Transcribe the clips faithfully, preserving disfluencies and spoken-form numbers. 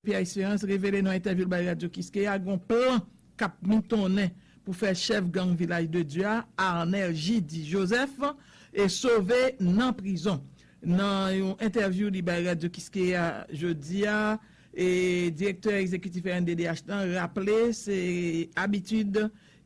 Pierre Espérance revele nan entèvyou l bay Radyo Kiskeya gen yon plan k ap mitonnen pou fè chèf gang Vilaj de Dye a, Arnel J D Joseph, e sove nan prizon. Nan yon entèvyou li bay Radyo Kiskeya jodi a, e direktè egzekitif R N D D H lan raple se abitid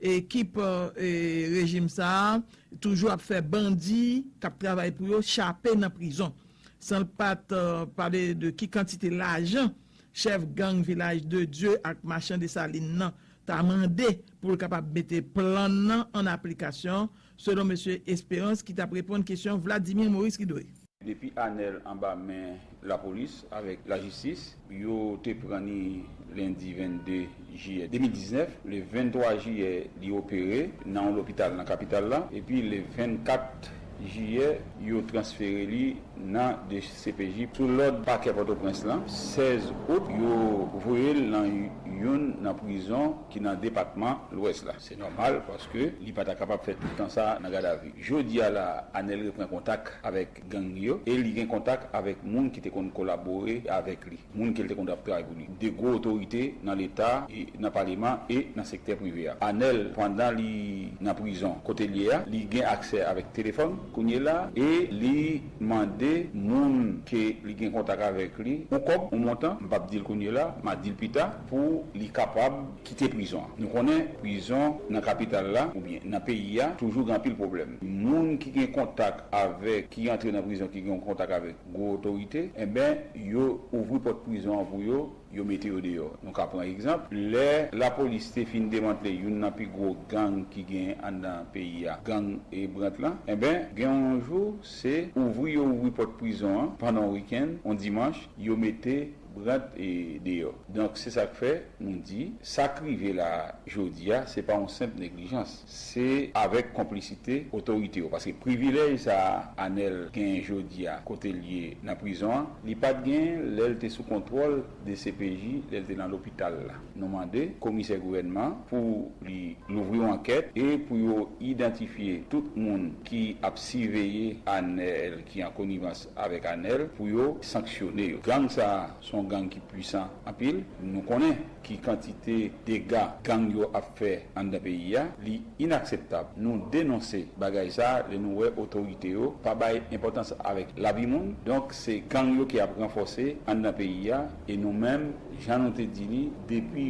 ekip e, rejim sa a toujou ap fè bandi k ap travay pou yo chape nan prizon. San l pa t pale de ki kantite lajan chèf gang Vilaj de Dye ak Machan Desalin nan ta mande pou l kapab mete plan nan an aplikasyon, selon mesye Espérance ki t ap reponn kesyon Vladimir Moris Ridoué. Depi Anèl anba men lapolis avèk lajistis, yo te pran li lendi vennde jiyè de mil diznèf. Le venntwa jiyè, li opere nan yon lopital nan kapital la. Epi le vennkat jiyè, yo transfere li nan D C P J. Sou lòd pakè Pòtoprens lan, sèz out, yo voye l nan youn nan prizon ki nan depatman Lwès la. Se nòmal paske li pa ta kapab fè tout tan sa nan gadavi. Jodi a la, Anèl repran kontak avèk gang li yo e li gen kontak avèk moun ki te konn kolabore avèk li, moun ke l te konn ap travay pou li, de gwo otorite nan Leta, e nan Paleman e nan sektè prive a. Anèl, pandan li nan prizon kote l ye a, li gen aksè avèk telefòn kounye la e li mande moun ke li gen kontak avèk li yon kòb, yon montan, m p ap di l kounye la, m a di l pita, pou li kapab kite prizon an. Nou konnen prizon nan kapital la oubyen nan peyi a toujou gen anpil pwoblèm. Moun ki gen kontak avèk, ki antre nan prizon, ki gen kontak avèk gwo otorite, enben, yo ouvri pòt prizon an pou yo, yo mete yo deyò. Nou ka pran egzanp, lè lapolis te fin demantle youn nan pi gwo gang ki gen anndan peyi a, gang e Brant lan, enben, gen yon jou, se ouvri yo ouvri pòt prizon an pandan yon wikenn, yon dimanch, yo mete Brant e deyò. Donk, se sa k fè nou di, sa k rive la jodi a, se pa yon senp neglijans. Se avèk konplisite otorite yo. Paske privilèj sa a Anèl genyen jodi a, kote l ye nan prizon an, li pa t genyen lè l te sou kontwòl D C P J, lè l te nan lopital la. Nou mande komisè gouvènman an pou li louvri yon ankèt e pou yo idantifye tout moun ki ap siveye Anèl, ki an konivans avèk Anèl, pou yo sanksyone yo. Gang sa a, se yon gang ki pwisan anpil. Nou konnen ki kantite dega gang yo ap fè anndan peyi a. Li inakseptab. Nou denonse bagay sa a lè nou wè otorite yo pa bay enpòtans avèk lavi moun. Donk, se gang yo ki ap ranfòse anndan peyi a. E nou menm, jan nou te di li, depi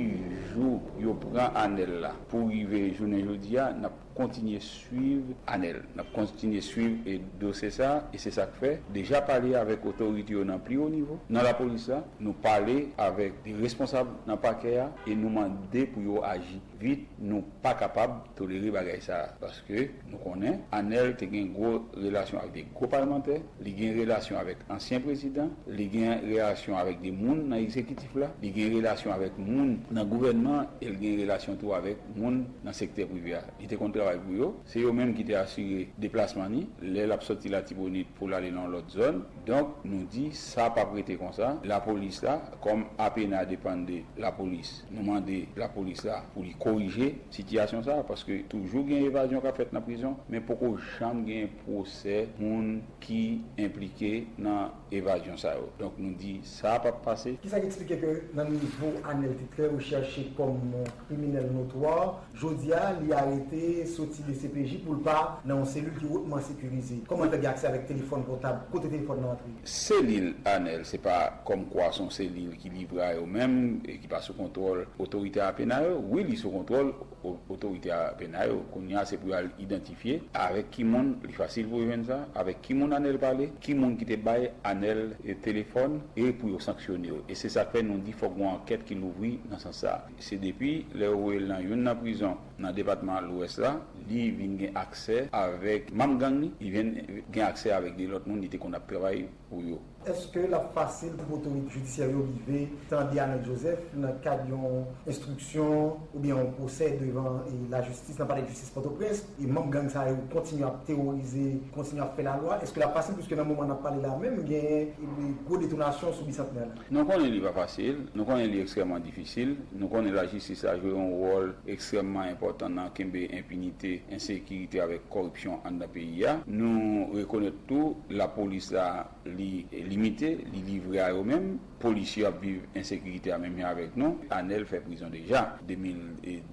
jou yo pran Anèl la pou rive jounen jodi a, n ap kontinye swiv Anèl. N ap kontinye swiv e dosye sa a, e se sa k fè, deja pale avèk otorite yo nan pli wo nivo, nan lapolis la, nou pale avèk de responsab nan pakè a, e nou mande pou yo aji vit. Nou pa kapab tolere bagay sa a, paske nou konnen Anèl te gen gwo relasyon ak de gwo palmantè, li gen relasyon avèk ansyen prezidan, li gen relasyon avèk de moun nan egzekitif la, li gen relasyon avèk moun nan gouvènman, e li gen relasyon tou avèk moun nan sektè prive a. Li te konn travay pou yo. Se yo menm ki te asire deplasman li lè l ap sòti Latibonit pou l ale nan yon lòt zòn. Donk, nou di sa p ap rete konsa. Lapolis la, kòm APENA depann de lapolis, nou mande lapolis la pou li korije sitiyasyon sa a, paske toujou gen evazyon k ap fèt nan prizon, men poko janm gen pwosè moun ki enplike nan evazyon sa yo. Donk, nou di sa p ap pase. Kisa ki eksplike ke nan nivo Anèl te trè rechèche kòm yon kriminèl notwa, jodi a, li arete, soti D C P J pou l pa nan yon selil ki wotman sekirize? Kòman l fè gen aksè avèk telefòn pòtab? Kote telefòn nan antre? Selil Anèl, se pa kòmkwa se yon selil ki livre a yo menm e ki pa sou kontwòl otorite APENA yo. Wi, li sou kontwòl o-, otorite APENA yo. Kounye a, se pou y al idantifye avèk ki moun, li fasil pou yo jwenn sa, avèk ki moun Anèl pale, ki moun ki te bay Anèl, e, telefòn, e pou yo sanksyone yo. E se sa k fè nou di fòk gen yon ankèt ki louvri nan sans sa. Se depi lè yo voye l nan youn nan prizon nan depatman Lwès la, li vin gen aksè avèk manm gang li, li vin gen aksè avèk de lòt moun li te konn ap travay pou yo. Èske l ap fasil pou otorite jidisyè yo rive tande Arnel Joseph nan kad yon enstriksyon oubyen yon pwosè devan, e, lajistis nan Palè Jistis Pòtoprens, e manm gang sa yo kontinye ap teworize, kontinye ap fè lalwa? Èske l ap fasil, piske nan moman n ap pale la menm, gen, e, gwo detonasyon sou Bisantnè la? Nou konnen li pa fasil, nou konnen li ekstrèmman difisil, nou konnen lajistis la jwe yon wòl ekstrèmman enpòtan nan kenbe enpinite, ensekirite avèk kòripsyon anndan peyi a. Nou rekonèt tou lapolis la Li limite, li livre a yo menm. Polis yo ap viv ensekirite a menm jan avèk nou. Anèl fè prizon deja, de mil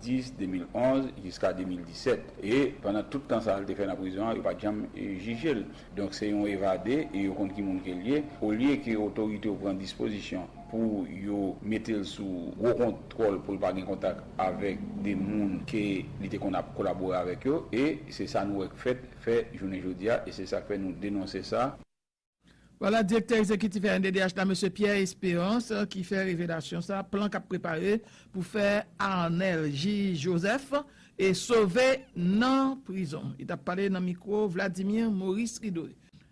dis, de mil onz, jiska de mil disèt. E pandan tout tan sa a l te fè nan prizon an, yo pa t janm, e, jije l. Donk, se yon evade e yo konn ki moun ke l ye. Olye ke otorite yo pran dispozisyon pou yo mete l sou gwo kontwòl pou l pa gen kontak avèk de moun ke li te konn ap kolabore avèk yo, e se sa nou wè k fèt, fè jounen jodi a, e se sa k fè nou denonse sa. Vwala, direktè egzekitif R N D D H la, mesye Pierre Espérance, ki fè revelasyon sa, plan k ap prepare pou fè Arnel J. Joseph e sove nan prizon. Li t ap pale nan mikwo Vladimir Maurice Rideau.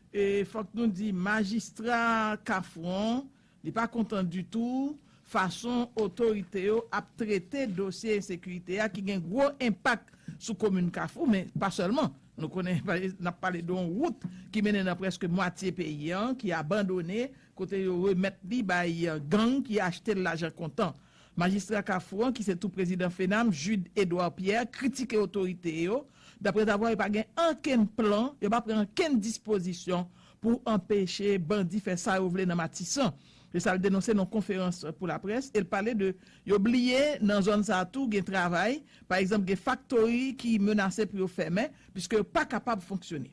E fòk nou di, majistra Kafou an, li pa kontan ditou fason otorite yo ap trete dosye ensekirite a ki gen gwo enpak sou komin Kafou, men pa sèlman. Nou konnen, n ap pale de yon wout ki mennen nan prèske mwatye peyi an, ki abandone, kote yo remèt li bay gang ki achte l lajan kontan. Majistra Kafou an, ki se tou prezidan FENAM, Jude Edouard Pierre, kritike otorite yo, daprè zavwa yo pa gen ankenn plan, yo pa pran ankenn dispozisyon pou anpeche bandi fè sa yo vle nan Matisan. Se sa l denonse nan yon konferans pou laprès, e l pale de yo bliye nan zòn sa a tou gen travay, pa egzanp, gen faktori ki menase pou yo fèmen, piske yo pa kapab fonksyone.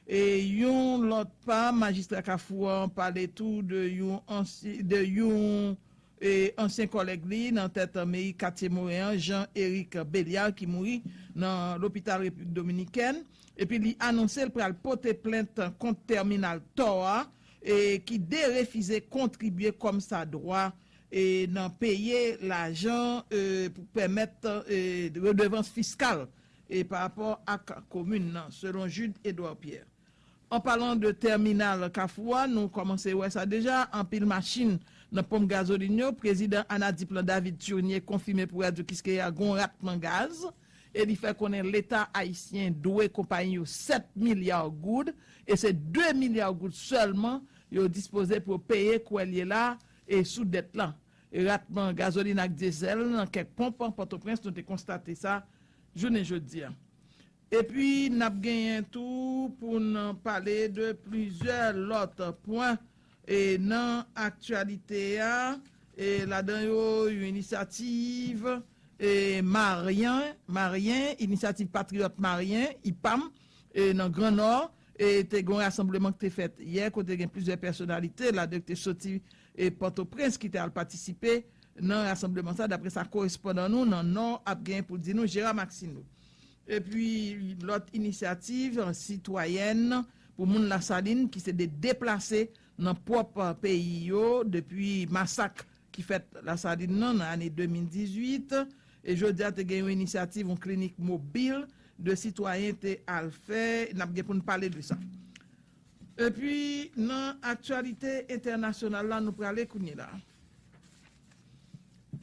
E yon lòt pa, majistra Kafou an pale tou de yon ansi-, de yon, e, ansyen kòlèg li nan tèt meri katye Moren an, Jean Eric Belliard, ki mouri nan lopital Repiblik Dominikèn. Epi li anonse l pral pote plent kont tèminal tò a, e, ki derefize kontribye kòmsadwa, e, nan peye lajan, e, pou pèmèt, e, redevans fiskal, e, pa rapò ak komin nan, selon Jude Edouard Pierre. An palan de tèminal Kafou a, nou kòmanse wè sa deja, anpil machin nan ponp gazolin yo. Prezidan ANADIP lan, David Turnier, konfime pou Radio Kiskeya gon ratman gaz, e li fè konnen Leta ayisyen dwe konpayi yo sèt milya goud, e se de milya goud sèlman yo dispoze pou yo peye koulye la, e sou dèt lan. E ratman gazolin ak dyezèl nan kèk ponp Pòtoprens, nou te konstate sa jounen jodi a. Epi, n ap genyen tou pou n pale de plizyè lòt pwen, e, nan aktyalite a, e, ladan yo, yon inisyativ, e, Maryen, Maryen, Inisyativ Patriyòt Maryen, IPAM, e, nan Gran Nò, e, te gen yon rasanbleman ki te fèt yè, kote gen plizyè pèsonalite, ladan yo te soti, e, Pòtoprens, ki te al patisipe nan rasanbleman sa, daprè sa korespondan nou nan Nò ap genyen pou di nou, Gérard Maxineau. Epi, lòt inisyativ, e, sitwayèn pou moun Lasalin ki se de deplase nan pwòp, e, peyi yo depi masak ki fèt Lasalin nan, nan ane de mil dizuit. E jodi a, te gen yon inisyativ, yon klinik mobil de sitwayen te al fè. N ap gen pou n pale de sa. Epi, nan aktyalite entènasyonal la, nou prale kounye la.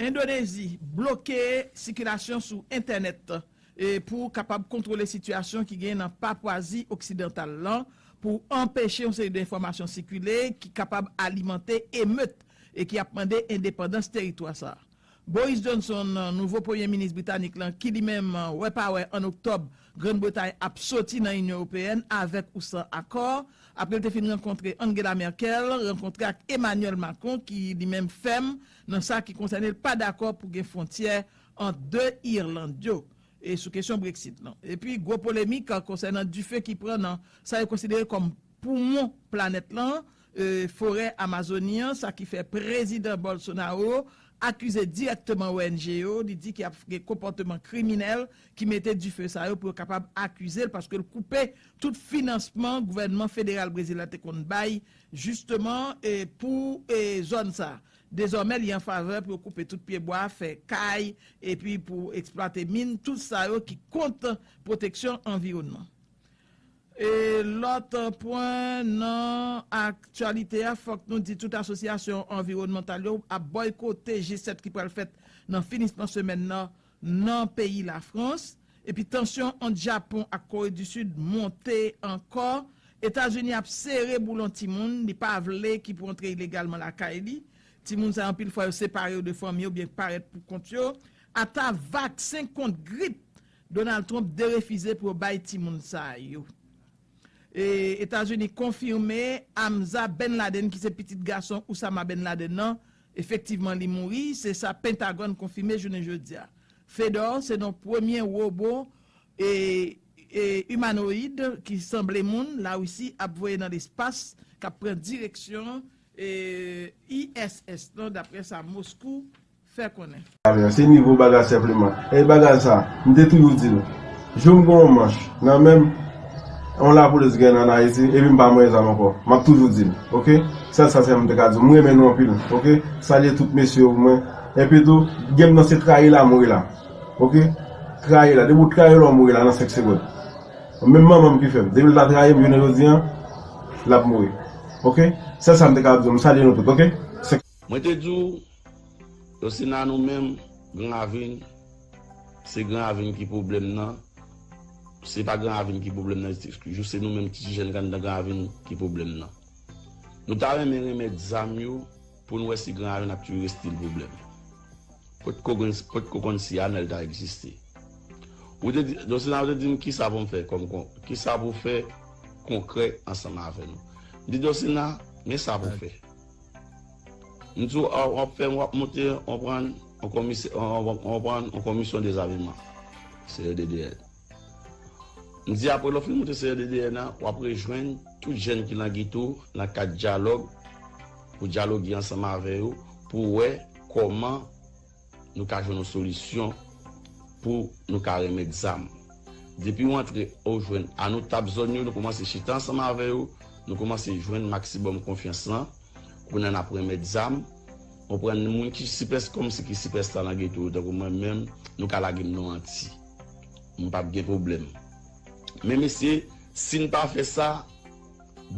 Endonezi bloke sikilasyon sou entènèt, e, pou kapab kontwole sitiyasyon ki gen nan Papwazi Oksidantal lan, pou anpeche yon seri de enfòmasyon sikile ki kapab alimante emet e ki ap mande endepandans teritwa sa a. Boris Johnson, nouvo premye minis britanik lan, ki li menm wè pa wè an oktòb Grann Bretay ap soti nan Inyon Ewopeyèn avèk ou san akò, apre l te fin rankontre Angela Merkel, rankontre ak Emmanuel Macron, ki li menm fèm nan sa ki konsène l, pa dakò pou gen fwontyè ant de Irland yo, e sou kesyon Brexit lan. Epi, gwo polemik konsènan dife ki pran nan sa yo konsidere kòm poumon planèt lan, e, forè Amazoni an, sa ki fè prezidan Bolsonaro akize dirèkteman O N G yo, li di ki ap gen konpòteman kriminèl ki mete dife sa yo pou yo kapab akize l, paske l koupe tout finansman gouvènman federal Brezil la te konn bay, jisteman, e, pou, e, zòn sa. Dezòmè, li an favè pou yo koupe tout pyebwa, fè kay, epi pou eksplwate min, tout sa yo ki kont pwoteksyon anviwònman. E lòt pwen nan aktyalite a, fòk nou di tout asosyasyon anviwònmantal yo ap bòykote G sèt ki pral fèt nan finisman semèn nan, nan peyi Lafrans. Epi tansyon ant Japon ak Kore di Sid monte ankò. Etazini ap sere boulon timoun li pa vle ki pou antre ilegalman lakay li. Timoun sa yo anpil fwa yo separe yo de fanmi yo oubyen parèt pou kont yo. Ata vaksen kont grip Donald Trump derefize pou yo bay timoun sa yo. E, Etazini konfime Hamza Ben Laden, ki se pitit gason Oussama Ben Laden nan, efektivman, li mouri. Se sa Pentagòn konfime jounen jodi a. Fedor se non premye wobo e, e imanoyid ki sanble moun Larisi ap voye nan lespas, k ap pran direksyon e, I S S nan, daprè sa Moskou fè konnen. Avè, se nivo bagay senpleman. E bagay sa, m te toujou di l. Jou m gen yon manch nan men m, yon lapolis gen an Ayiti, epi m pa manyen zam ankò. M ap toujou di l, oke? Sèl sa, sèl m te ka di w. M renmen nou anpil, oke? Salye tout mesye yo pou mwen. Epi tou, game nan se trayi la, mouri la. Oke? Trayi la. Depi w trayi la, w mouri la nan senk segonn. Menm manman m ki fè m. Depi l ta trayi m, jounen jodi an, l ap mouri. Oke? Sèl sa m te ka ap di w. M salye nou tout, oke? Senk Mwen te di w, Dosina, nou menm, Gran Ravin, se Gran Ravin ki pwoblèm nan. Se pa Gran Ravin ki pwoblèm nan, jis se nou menm ti jèn k anndan Gran Ravin ki pwoblèm nan. Nou ta renmen remèt zam yo pou n wè si Gran Ravin ap toujou reste l pwoblèm. Potko gen, potko konn si Anèl ta egziste. Ou te di, Dosina, ou te di m kisa pou m fè kòm kon, kisa pou fè konkrè ansanm avè nou. M di Dosina, men sa pou fè. M di w, w ap fè, w ap monte, w ap pran yon komise, w ap pran yon komisyon dezameman, C R D D N. M di apre lè w fin monte C R D D N nan, w ap rejwenn tout jèn ki nan geto nan kad dyalòg, pou dyaloge ansanm avè yo, pou wè kòman nou ka jwenn yon solisyon pou nou ka remèt zam. Depi w antre, ou jwenn a nou tab zòn yo, nou kòmanse chita ansanm avè yo, nou kòmanse jwenn maksimòm konfyans lan, kounye a n ap remèt zam, ou pran moun ki sipès, kòmsi ki sipèsta nan geto yo, tankou mwen menm, nou ka lage m nan manti. M p ap gen pwoblèm. Men mesye, si n pa fè sa,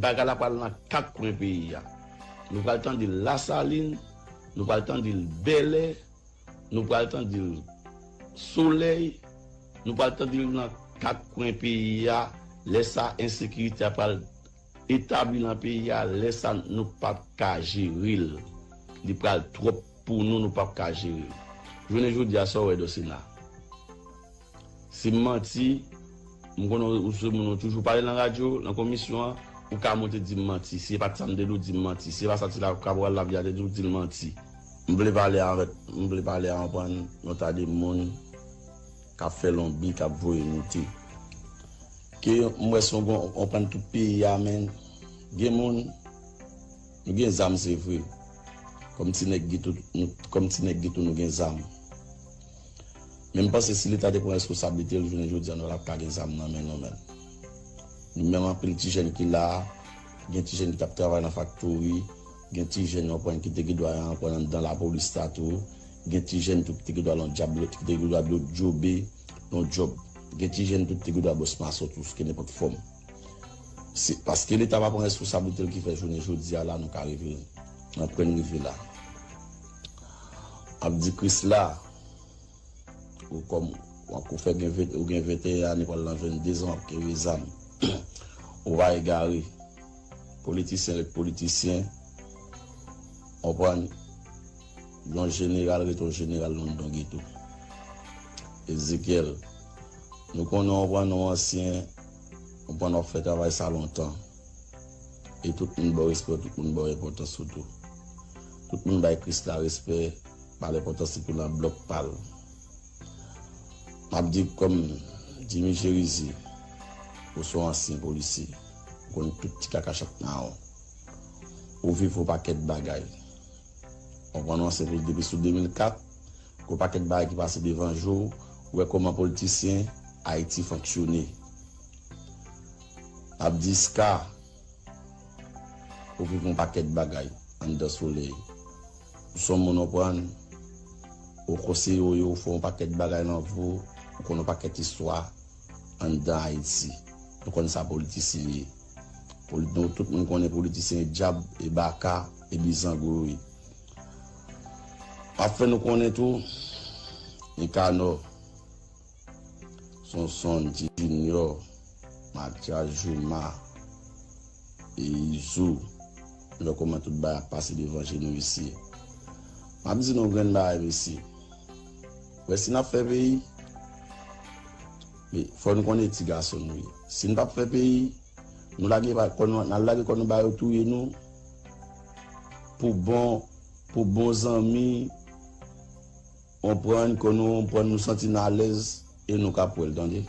bagay la pral nan kat kwen peyi a. Nou pral tande Lasalin, nou pral tande l Bèlè, nou pral tande l Solèy, nou pral tande l nan kat kwen peyi a. Lè sa, ensekirite a pral etabli nan peyi a. Lè sa, nou p ap ka jere l. Li pral twòp pou nou, nou p ap ka jere l. Jounen jodi a, sa w wè Dosina? Si m manti, m konnen ou se moun ou toujou pale nan radyo, nan komisyon an, ou ka monte di m manti. Si se pa t sa m te di w, di m manti. Si se pa sa ti la, Kabral Lavya te di w, di l manti. M vle pale avèk, m vle pale a yon pàn, yon ta de moun k ap fè lonbi, k ap voye moute. Ke m wè se yon, yon pàn tout peyi a, men gen moun, nou gen zam, se vre. Kòm ti nèg geto, nou, kòm ti nèg geto, nou gen zam. Men m panse si Leta te pran responsablite l, jounen jodi a, nou t ap ka gen zam nan men nou menm. Nou menm anpil ti jèn ki la a, gen ti jèn ki t ap travay nan faktori, gen ti jèn, w konprann, ki te gen dwa, w konprann, anndan lapolis la tou, gen ti jèn tou ki te gen dwa nan dyab, ki te gen dwa djobe nan djòb. Gen ti jèn tou ki te gen dwa bòs mason tou, sou kenenpòt fòm. Se paske Leta pa pran responsablite l ki fè jounen jodi a la, nou ka rive nan pwen n rive la. M ap di Krisla, ou kòm, ou fè gen ven, ou gen venteyen ane, pral nan venndezan, w ap kenbe zam. Ou pa egare. Politisyen ret politisyen. Konprann? Yon jeneral ret yon jeneral nan yon geto. Ezekyèl, nou konnen w pran non ansyen, w pran w ap fè travay sa lontan. E tout moun ba w respè, tout moun ba w enpòtans ou tou. Tout moun bay Krisla respè, ba l enpòtans li tou nan blòk pa l. M ap di kòm Jimmy Chérizier, ou se yon ansyen polisye, ou konn tout ti kaka chak mawon. Ou viv yon pakèt bagay. Ou konn yon ansyen polisye depi sou de mil kat, gon pakèt bagay ki pase devan je w, ou wè kòman politisyen Ayiti fonksyone. M ap di Ska, ou viv yon pakèt bagay anndan Solèy. Ou se yon moun, w konprann, ou konseye w yo, ou fè yon pakèt bagay nan vi w, ou konn yon pakèt istwa anndan Ayiti. Nou konn sa politisyen ye. Poli-, nou tout moun konnen politisyen e dyab, e baka, e bizango yo ye. M ap fè nou konnen tou, Nikanò, Sonson, Ti Junior, Matyas, Jouma, e Izou, nou wè kòman tout bagay ap pase devan je nou mesye. M ap di nou yon grenn bagay, mesye. Wè, si n ap fè peyi, men fò nou konnen ti gason nou ye. Si n p ap fè peyi, Nou lage kò nou, n al lage kò nou ba yo touye nou pou bon, pou bon zanmi, konprann, kò nou konprann, nou santi n alèz e nou ka pwèl, tande.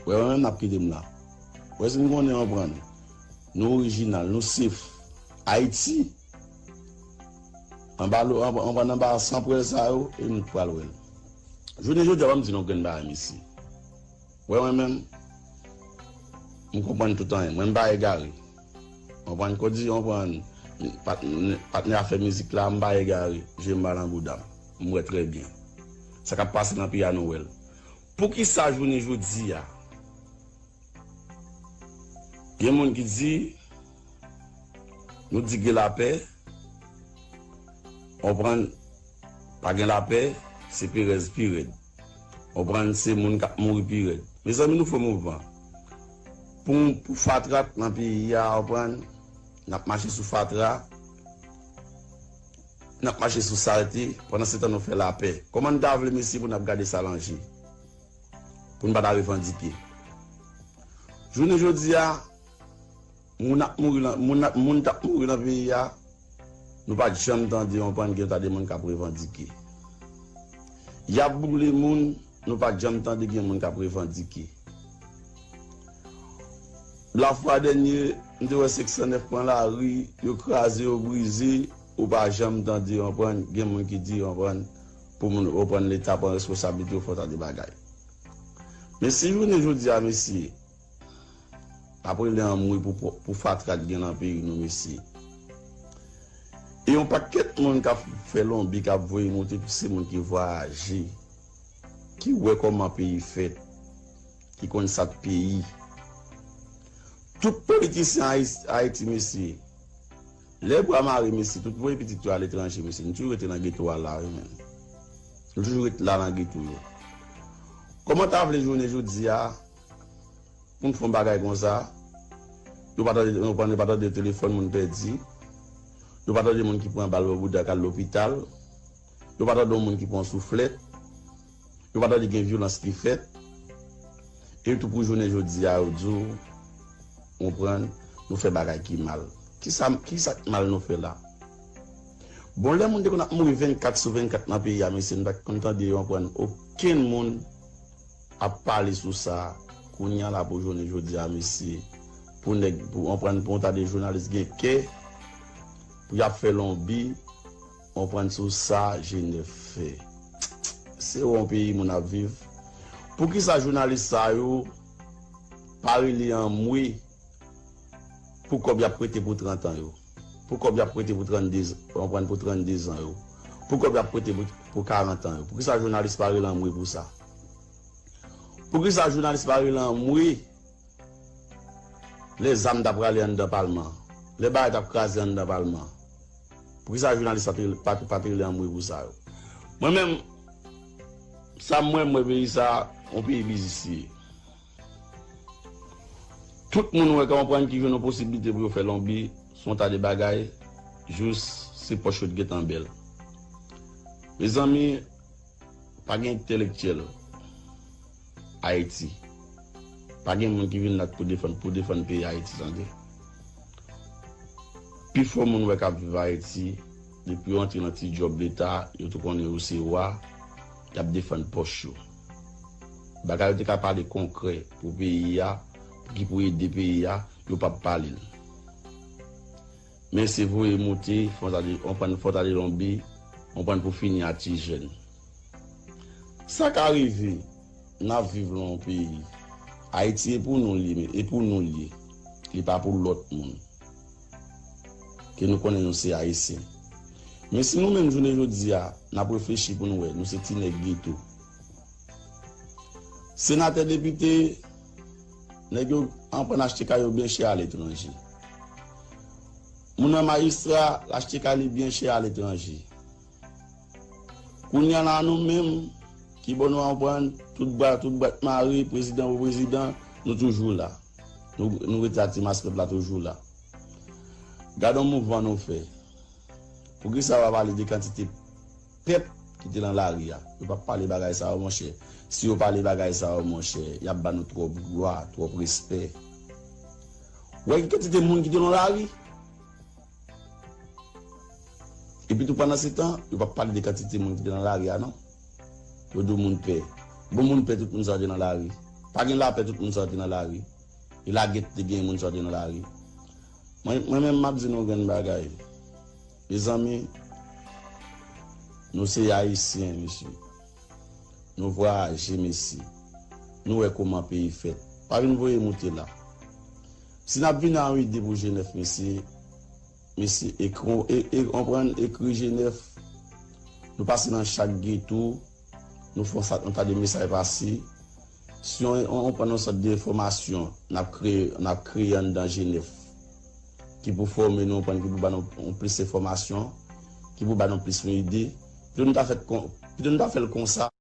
Wè, wè, menm n ap kite m la. Wè, si n konnen, konprann, nou orijinal, nou sef. Ayiti, anba lo, anba, anba, anba san pwèl sa yo, e nou pral wè l. Jounen jodi a, pa m di nou grenn bagay, mesye. Wè, mwen menm, m konprann tout anyen. Mwen, m pa egare. Konprann, kòdi, konprann, patnè, patnè afè mizik la, m pa egare. Je m pa nan bouda m. M wè trè byen. Sa k ap pase nan peyi a, nou wè l. Poukisa jounen jodi a, gen moun ki di, nou di gen lapè, konprann, pa gen lapè, se perèz pi rèd. Konprann, se moun k ap mouri pi rèd. Mezanmi, nou fè mouvman. Pou, pou fatra k nan peyi a, konprann, n ap mache sou fatra, n ap mache sou salte, pandan se tan nou fè lapè. Kòman n ta vle, mesye, pou n ap gade sa nan je? Pou n pa ta revandike. Jounen jodi a, moun ap mouri nan, moun ap, moun t ap mouri nan peyi a, nou pa t janm tande yon pann gen ta de moun k ap revandike. Y ap boule moun, nou pa t janm tande gen moun k ap revandike. Lafwa dènye, m te wè senk san nèf pran lari, yo kraze, yo brize, ou pa janm tande, konprann, gen moun ki di, konprann, pou moun, konprann, Leta pran responsablite yo, fò tande bagay. Men si jounen jodi a, mesye, apre lè anmwe pou, pou, pou fatra k gen nan peyi nou, mesye. E yon pakèt moun k ap fè lonbi, k ap voye monte, se moun ki vwayaje, ki wè kòman peyi fèt, ki konn sa k peyi. Tout politisyen Ayis-, Ayiti, mesye, lè bra mare, mesye, tout voye pitit yo aletranje, mesye. Nou toujou rete nan geto a la, wi, menm. Nou toujou rete la nan geto yo. Kòman ta vle jounen jodi a, pou n fè yon bagay konsa? Nou pa tande, nou pa, nou pa tande telefòn moun pèdi. Nou pa tande moun ki pran bal bò bouda k al lopital. Nou pa tande yon moun ki pran souflèt. Nou pa tande gen vyolans ki fèt. E tou pou jounen jodi a, yo di w, konprann, nou fè bagay ki mal. Kisa, kisa k mal nou fè la? Bon, lè moun te konn ap mouri vennkat sou vennkat nan peyi a, mesye, nou pa t konn tande, konprann, okenn moun ap pale sou sa. Kounye a la pou jounen jodi a, mesye, pou nèg, pou, konprann, pou yon ta de jounalis gen kè, pou y ap fè lonbi, konprann, sou sa Jenèf fè. Se yon peyi moun ap viv. Poukisa jounalis sa yo pa rele anmwe pou kòb y ap prete pou trant an yo? Pou kòb y ap prete pou trannde, konprann, pou trannde zan yo? Pou kòb y ap prete pou, pou karant an yo? Poukisa jounalis pa rele anmwe pou sa? Poukisa jounalis pa rele anmwe lè zam t ap rale anndan palman an? Lè bagay t ap kraze anndan palman an? Poukisa jounalis pa te, pa, pa te rele anmwe pou sa yo? Mwen menm, sa m wè, m wè peyi sa, yon peyi biznis li ye. Tout moun wè ka konprann ki jwenn yon posiblite pou yo fè lonbi, se yon ta de bagay, jis se pòch yo t gentan bèl. Mezanmi, pa gen entèlektyèl Ayiti. Pa gen moun ki vin la pou defann, pou defann peyi Ayiti, tande. Pifò moun wè k ap viv Ayiti, depi yo antre nan ti djòb Leta, yo tou konnen yo se wa, y ap defann pòch yo. Bagay yo te ka pale konkrè pou peyi a, pou ki pou ede peyi a, yo p ap pale l. Men se voye moute, fò ta de, konprann, fò ta de lonbi, konprann, pou fini ak ti jèn. Sa ka rive, n ap viv nan yon peyi. Ayiti e pou nou li, e pou nou li ye. Li pa pou lòt moun. Ke nou konnen nou se Ayisyen. Men si nou menm jounen jodi a, n ap reflechi pou nou wè, nou se ti nèg geto. Senatè, depite, nèg yo anprann achte kay yo byen chè aletranje. Moun nan majistra, l achte kay li byen chè aletranje. Kounye a la, nou menm, ki bò nou anprann, tout bra, tout bwat mare, prezidan pou prezidan, nou toujou la. Nou, nou rete ak ti mas pèp la toujou la. Gade yon mouvman nou fè. Poukisa yo pa pale de kantite pèp ki te nan lari a? Yo p ap pale bagay sa yo, monchè. Si yo pale bagay sa yo, monchè, y ap ba nou twòp glwa, twòp respè. Ou wè ki kantite moun ki te nan lari? Epi tou pandan se tan, yo pa pale de kantite moun ki te nan lari a non. Yo di w moun pè. Bon, moun pè tout moun sa yo te nan lari. Pa gen lapè tout moun sa yo te nan lari. E lagè te gen moun sa yo te nan lari. Mwen, mwen menm m ap di nou yon grenn bagay. Mezanmi, nou se Ayisyen, mesye. Nou vwayaje, mesye. Nou wè kòman peyi fèt. Pa vin voye moute la. Si n ap vin a yon ide pou G nèf, mesye, mesye, ekri, e, e, konprann, ekri G nèf. Nou pase nan chak geto. Nou fè yon sa, yon ta de mesaj pase. Si yon, yon, yon pran yon sòt de enfòmasyon, n ap kreye, n ap kreye anndan G nèf. Ki pou fòme nou, konprann, ki pou ba nou yon plis enfòmasyon, ki pou ba nou plis yon ide. Pito nou ta fè kon, pito nou ta fè l konsa.